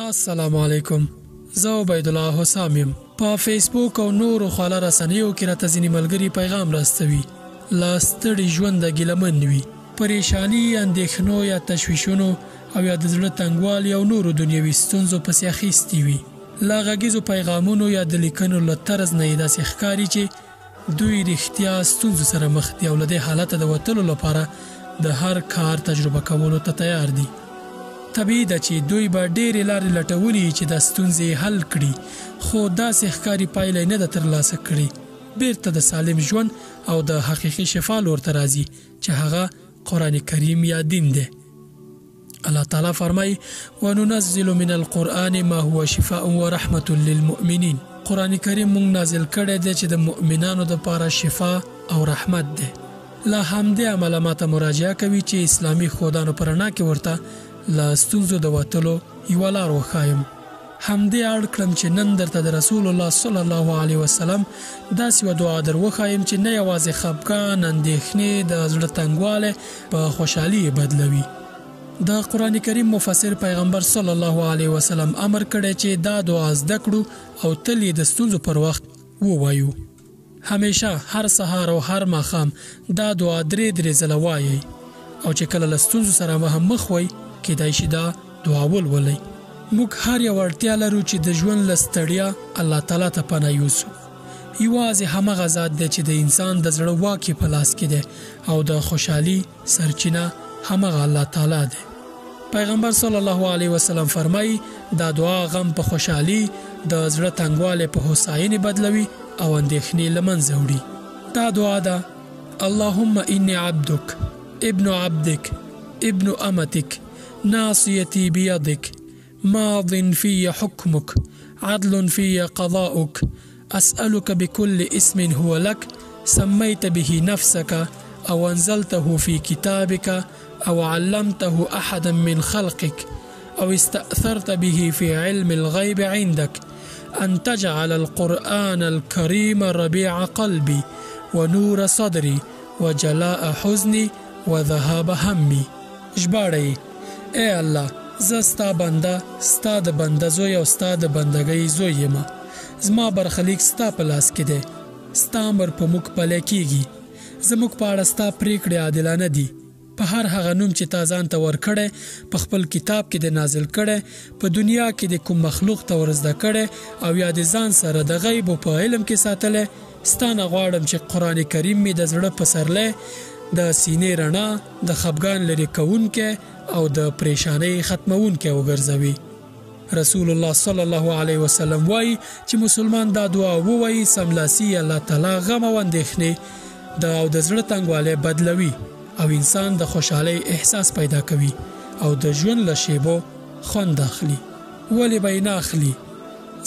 السلام علیکم، زه عبیدالله حسام یم. په فیسبوک او نورو خواله رسنیو کې راته ځینې ملګري پیغام راستوي، له ستړي ژونده ګیله من وي، پریشاني، اندېښنو یا تشویشونو او یا د زړه تنګوالي او نورو دنیوي ستونزو پسې اخیستي وي. له غږیزو پیغامونو یا د لیکنو له طرز نه یې داسې ښکاري چې دوی رښتیا ستونزو سره مخ دي او له دې حالته د وتلو لپاره د هر کار تجربه کولو ته تیار دي. طبیعي ده چې دوی به ډېرې لارې لټولي چې دا ستونزې یې حل کړي، خو داسې ښکاري پایله یې نه ده ترلاسه کړې. بېرته د سالم ژوند او د حقیقي شفا لور ته راځي چې هغه قرآن کریم یا دین دی. الله تعالی فرمایي: وننزل من القرآن ما هو شفاء ورحمة للمؤمنین. قرآن کریم مونږ نازل کړی دی چې د مؤمنانو دپاره شفا او رحمت دی. له همدې امله ماته مراجعه کوي چې اسلامي ښودانو په رڼا کې ورته له ستونزو د وتلو یوه لار وښایم. همدې اړ کړم چې نن درته د رسول الله صلی الله علیه وسلم داسې یوه دعا در وښایم چې نه یوازې خپګان، اندېښنې، د زړه تنګوالی په خوشحالي یې بدلوي. د قرآن کریم مفسر پیغمبر صلی الله علیه وسلم امر کړی چې دا دعا زده کړو او تل یې د ستونزو پر وخت ووایو. همیشه هر سهار او هر ماښام دا دعا درې درې ځله وایئ او چې کله له ستونزو سره هم مخ وئ کیدای شي دا دعا ولولئ. موږ هر یو اړتیا لرو چې د ژوند له ستړیا الله تعالی ته پناه یوسو. یوازې همغه ذات دی چې د انسان د زړه واک یې په لاس کې دی او د خوشحالي سرچینه همغه الله تعالی دی. پیغمبر صلی الله علیه وسلم فرمایي: دا دعا غم په خوشحالي، د زړه تنګوالی په هوساینې بدلوي او اندېښنې له منځه وړي. دا دعا ده: اللهم انی عبدک ابن عبدک ابن امتک ناصیتی بیدک ماض في حكمك عدل في قضاؤك أسألك بكل اسم هو لك سميت به نفسك أو أنزلته في كتابك أو علمته أحدا من خلقك أو استأثرت به في علم الغيب عندك أن تجعل القرآن الكريم ربيع قلبي ونور صدري وجلاء حزني وذهاب همي. ژباړه یې: ای الله، زه ستا بنده، ستا د بنده زوی او ستا د بندګۍ زوی یم. زما برخلیک ستا په لاس کې دی، ستا امر په موږ پلی کیږي. زموږ په اړه ستا پرېکړې عادلانه دي. په هر هغه نوم چې تا ځان ته ورکړی، په خپل کتاب کې دې نازل کړی، په دنیا کې دې کوم مخلوق ته ورزده کړی او یا دې ځان سره د غیبو په علم کې ساتلی، ستا نه غواړم چې قرآن کریم مې د زړه پسرلی، د سینې رڼا، د خپګان لرې کوونکی او د پریشانۍ ختموونکی وګرځوي. رسول الله صلی الله علیه وسلم وایي چې مسلمان دا دعا ووایي، سملاسي الله تعالی غم او اندېښنې د او د زړه تنګوالی بدلوي او انسان د خوشحالۍ احساس پیدا کوي او د ژوند له شیبو خوند اخلي. ولې به یې نه اخلي؟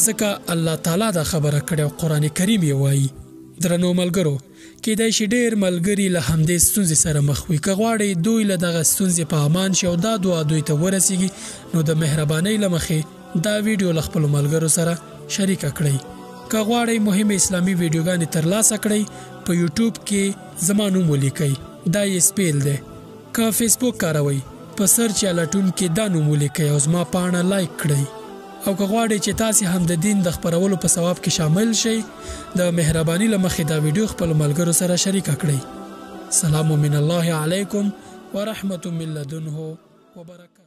ځکه الله تعالی دا خبره کړې او قرآن کریم یې وایي. درنو ملګرو، کیدای شي ډېر ملګري له همدې ستونزې سره مخ وي. که غواړئ دوی له دغه ستونزې په امان شي او دا دعا دوی ته ورسیږي، نو د مهربانۍ له مخې دا ویډیو له خپلو ملګرو سره شریکه کړئ. که غواړئ مهمې اسلامي ویډیوګانې ترلاسه کړئ، په یوټیوب کې زما نوم ولیکئ، دا یې سپیل دی. که فیسبوک کاروئ، په سرچ یا لټون کې دا نوم ولیکئ او زما پاڼه لایک کړئ. او که غواړئ چې تاسې هم د دین د خپرولو په ثواب کې شامل شئ، د مهرباني له مخې دا ویډیو خپلو ملګرو سره شریکه کړئ. سلام من الله علیکم ورحمة من لدنه وبرکاته.